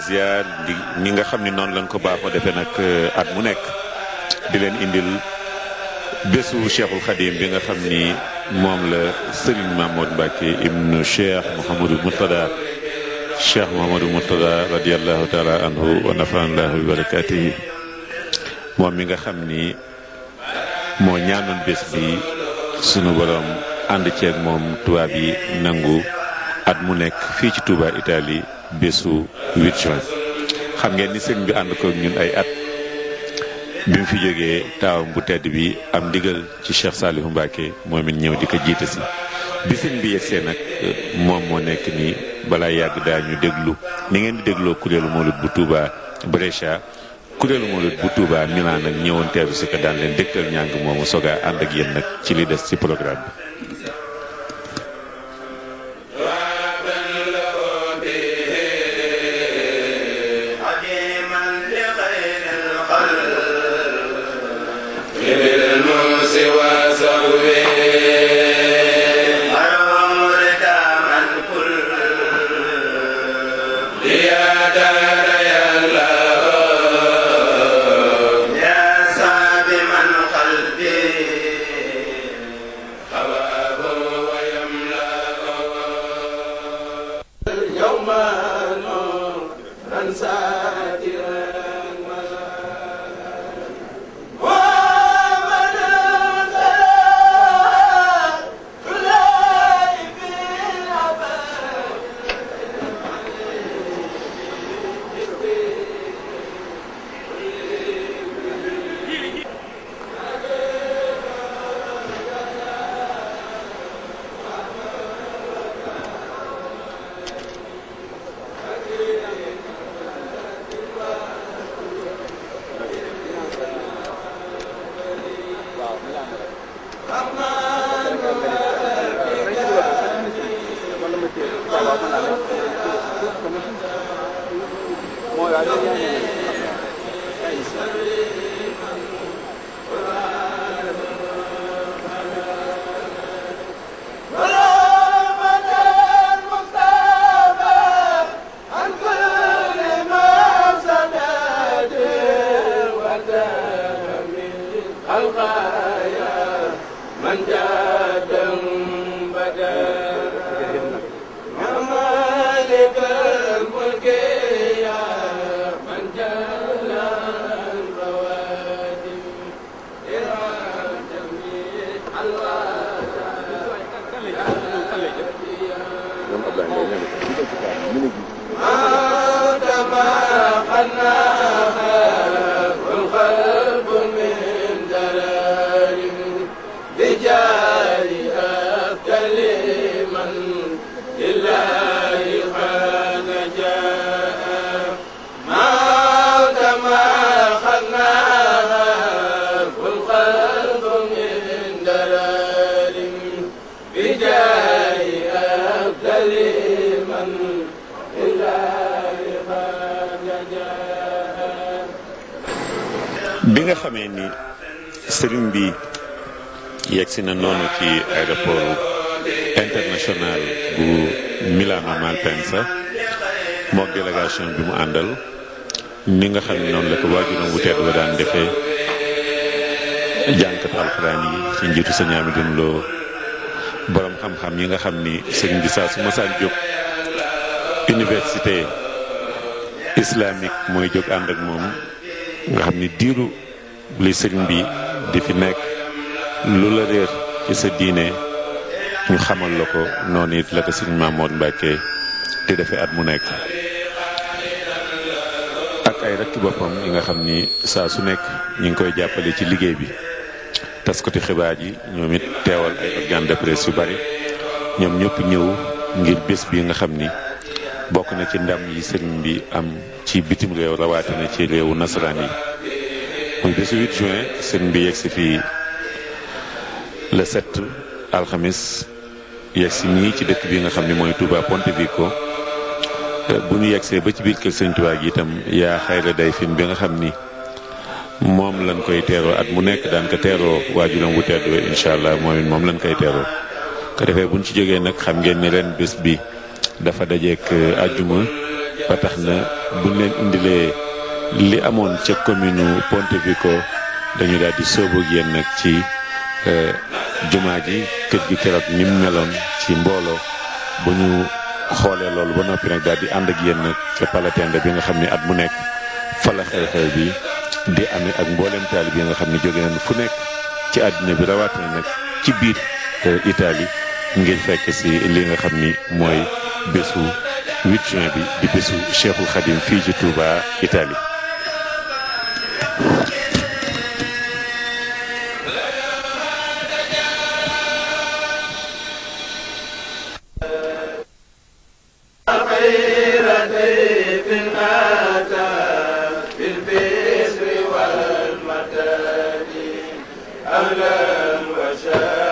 ziar di ni nga xam ni noonu lañ ko baaxoo defee nag at mu nekk di leen indil bésu Cheikhul Khadim bi nga xam ni moom la Serigne Mamadou Mbacké ibnu Cheikh Mouhamadou Mourtada Cheikh Mouhamadou Mourtada radiyallahu taala anhu wa nafanallahu bi barakatihi moom mi nga xam ni moo ñaanoon bés bi sunu borom ànd ceeg moom tubaab yi nangu at mu nekk fii ci Touba Italie bésu 8 juin xam ngeen ni sëñ bi ànd ko ñun ay at bi mu fi jógee taawam bu tedd bi am ndigal ci Cheikh Saliou Mbacké moom it ñëw di ko jiite si bi sëñ bi yegsee nag moom moo nekk nii balaa yàgg daa ñu déglu ni ngeen di dégloo kuréelu Mawlud bu Touba Brescia kuréelu Mawlud bu Touba Milan nag ñëwoon teeru si ko daan leen dégtal ñàng moomu soga ànd ak yéen nag ci li des ci programme bi. bi nga xamee ni sëriñ bi yegsi na noonu ci aéroport international bu Milano Malpensa mook délégation bi mu àndal ni nga xam ne noonu la ko waajuram bu tedd ba daan defee jànkatu alxuraan yi ci njiitu sëñ Amidou Lo borom xam-xam yi nga xam ni sëriñ bi saa su masaan jóg université islamique mooy jóg ànd ak moom nga xam ni diiru li sëriñ bi di fi nekk lu la réer ci sa diine ñu xamal la ko noonu it la ko sëriñ Mamadou Mbacké di defee at mu nekk ak ay rakki boppam yi nga xam ni saa su nekk ñu ngi koy jàppale ci liggéey bi taskati xibaar yi ñoom it teewal ay organe de presse yu bari ñoom ñëpp ñëw ngir bés bi nga xam ni bokk na ci ndam yi sëriñ bi am ci bitim réew rawatina ci réewu nasaraan yi. muy bésu 8 juin sëriñ bi yegg si fii le 7 alxamis yegg si nii ci dëkk bi nga xam ni mooy Touba Pontevico. bu ñu yeggsee ba ci biir kër sëriñ Touba gi itam yaa xayra day fin bi nga xam ni moom lañ koy teeroo at mu nekk daan ko teeroo waajuram wu tedd we incha allah moom lañ koy teeroo. ko defee buñ ci jógee nag xam ngeen ne ren bés bi dafa dajeek àjjuma ba tax na buñ leen indilee li amoon ca commune Pontevico dañu daal di sóobu ak yéen nag ci jumaa ji kër gi keroog ni mu meloon ci mbooloo bu ñu xoolee loolu ba noppi nag daal di ànd ak yéen nag ca Palatende bi nga xam ne at mu nekk fa la xew-xew bi di amee ak mboolem taali bi nga xam ne jóge nañ fu nekk ci àddina bi rawatina nag ci biir Italie ngir fekk si li nga xam ni mooy bésu 8 juin bi di bésu Cheikhul Khadim fii ci Touba Italie. أهلا وسهلا